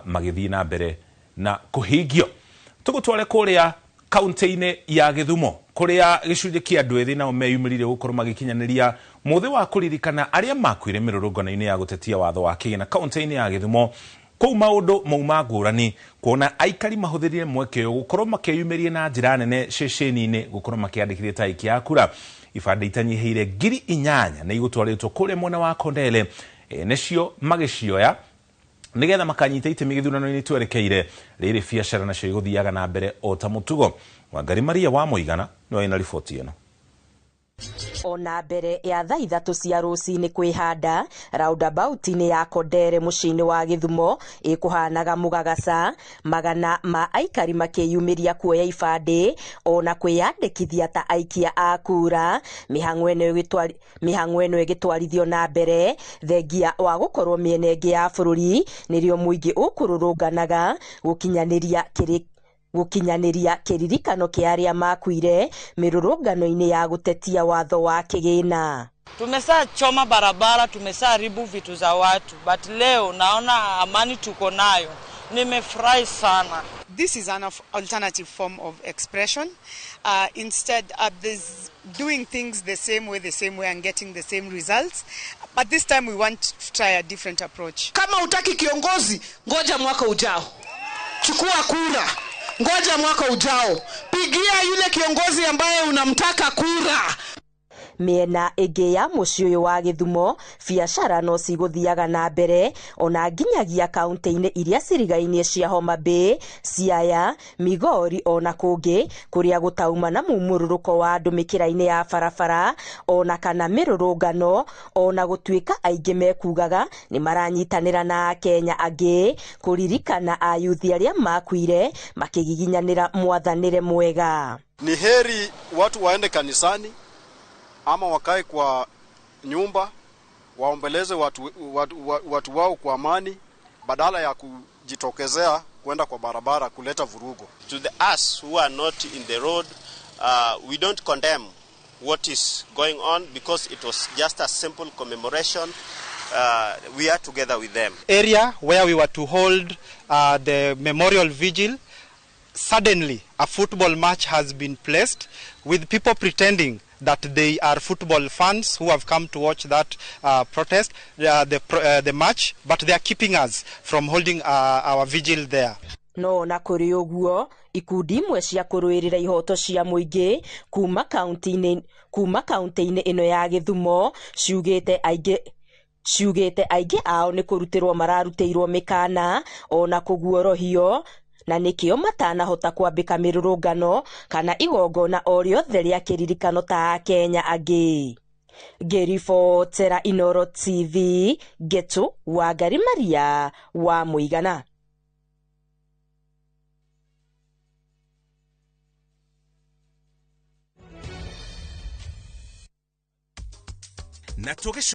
Magĩthiĩ na mbere na kũhingio. Tũgũtware kũrĩa kaunti-inĩ ya Gĩthumo, kũrĩa gĩcunjĩ kĩa andũ ethĩ nao meyumĩrire gũkorwo magĩkinyanĩria mũthĩ wa kũririkana arĩa makuire mĩrũrũngano-inĩ ya gũtetia watho wa kĩgĩna kaunti-inĩ ya Gĩthumo. Kũu maũndũ mauma ngũrani, kuona aikari mahũthĩrire mweke ũyũ gũkorwo makĩyumĩria na njĩra nene ceceni-inĩ gũkorwo makĩandĩkithia ta aikia a kura. Ibandĩ itanyihĩire 8,000 nĩ igũtwarĩtwo kũrĩa mwena wa Kondele, nĩcio magĩcioya nigetha makanyita itemi gĩthurano-inĩ twerekeire. Rĩrĩ biacara nacio igũthiaga na mbere o ta mũtugo. Wangari Maria wa Mũigana nĩwe wĩna riboti ĩno. Ona mbere ya thaa 3 cia rũcinĩ kwĩhanda roundabout-inĩ ya Kondere mũciĩ-inĩ wa Gĩthumo ĩkũhanaga mũgagaca, magana ma aikari makĩyumĩria kuoya ibandĩ ona kwĩyandĩkithia ta aikia a kura. Mĩhang'o ĩno ĩgĩtwarithio na mbere thengia wa gũkorwo mĩena ĩngĩ ya bũrũri nĩrĩo mũingĩ ũkũrũrũnganaga gũkinyanĩria kĩririkano kĩa arĩa makuire mĩrũrũngano-inĩ ya gũtetia watho wa kĩgĩna. Tumesa choma barabara, tumesa haribu vitu za watu, but leo naona amani tuko nayo. Nimefurahi sana. This is an alternative form of expression. Instead of this doing things the same way and getting the same results, but this time we want to try a different approach. Kama utaki kiongozi, ngoja mwaka ujao. Chukua kura. Ngoja mwaka ujao. Pigia yule kiongozi ambaye unamtaka kura. Mĩena ĩngĩ ya mũciĩ ũyũ wa Gĩthumo, biacara no cigũthiaga na mbere ona nginyagia kaunti-inĩ iria cirigainie cia Homa Bay, Siaya, Migori ona kũngĩ kũrĩa gũtauma na mumũrũrũko wa andũ mĩkĩra-inĩ ya barabara ona kana mĩrũrũngano, ona gũtuĩka aingĩ mekugaga nĩ maranyitanĩra na Akenya angĩ kũririkana ayuthi arĩa makuire makĩgiginyanĩra mwathanĩre mwega. Ni heri watu waende kanisani ama wakae kwa nyumba waombeleze watu wao kwa amani, badala ya kujitokezea kwenda kwa barabara kuleta vurugo. To the us who are not in the road, we don't condemn what is going on because it was just a simple commemoration. We are together with them. Area where we were to hold the memorial vigil, suddenly a football match has been placed with people pretending that they are football fans who have come to watch that protest, the match, but they are keeping us from holding our vigil there. No na kũrĩ ũguo, ikundi imwe cia kũrũĩrĩra ihoto cia mũingĩ kuma kaunti-inĩ ĩno ya Gĩthumo ciugĩte aingĩ ao nĩ kũrutĩrwo mararutĩirwo mĩkana ona kũguorohio, na nĩkĩo matanahota kwambĩka mĩrũrũngano kana igongona o rĩothe rĩa kĩririkano ta Akenya angĩ. Ngĩribotera Inooro TV, Ngetu Wangari Maria wa Mũigana. Na